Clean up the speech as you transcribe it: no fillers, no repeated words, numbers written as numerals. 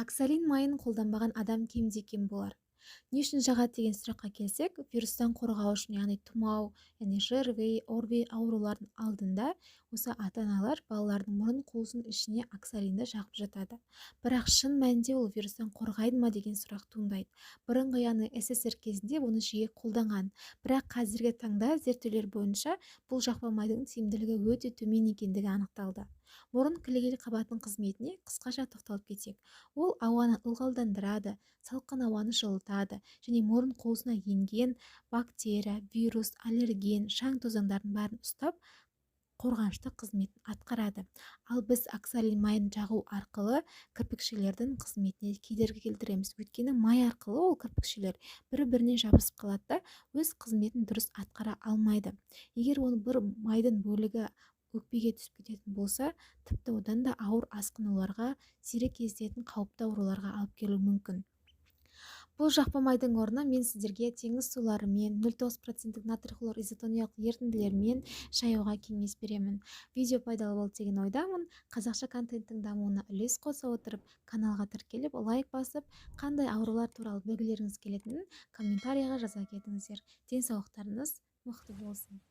Оксалин майын қолданбаған адам кемде-кем болар. Не үшін жағады деген сұраққа келсек, вирустан қорғау үшін, яғни тұмау, яғни ЖРВИ, ОРВИ аурулардың алдында осы ата-аналар балалардың мұрын қуысының ішіне оксалинді жағып жатады. Бірақ шын мәнінде ол вирустан қорғайды ма деген сұрақ туындайды. Бұрынғы, яғни СССР кезінде оны жиі қолданған. Бірақ қазіргі таңда зерттеулер бойынша бұл жақпа майдың тиімділігі өте төмен екендігі анықталды. Мұрын кілегейлі қабатының қызметіне қысқаша тоқталып кетсек, ол ауаны ылғалдандырады, салқын ауаны жылытады және мұрын қуысына енген бактерия, вирус, аллерген, шаң тозаңдардың бәрін ұстап, қорғаныштық қызметін атқарады. Ал біз оксалин майын жағу арқылы кірпікшелердің қызметіне кедергі келтіреміз. Өйткені май арқылы ол кірпікшелер бір-біріне жабысып қалады да, өз қызметін дұрыс атқара алмайды. Егер оның бір майдың бөлігі өкпеге түсіп кететін болса, тіпті одан да ауыр асқынуларға, сирек кездесетін қауіпті ауруларға алып келуі мүмкін. Бұл жақпа майдың орнына мен сіздерге теңіз суларымен, 0,9% натрий хлор изотониялық ерітінділермен шаюға кеңес беремін. Видео пайдалы болды деген ойдамын. Қазақша контенттің дамуына үлес қоса отырып, каналға тіркеліп, лайк басып, қандай аурулар туралы білгілеріңіз келетінін комментарийға жаза кетіңіздер. Денсаулықтарыңыз мықты болсын.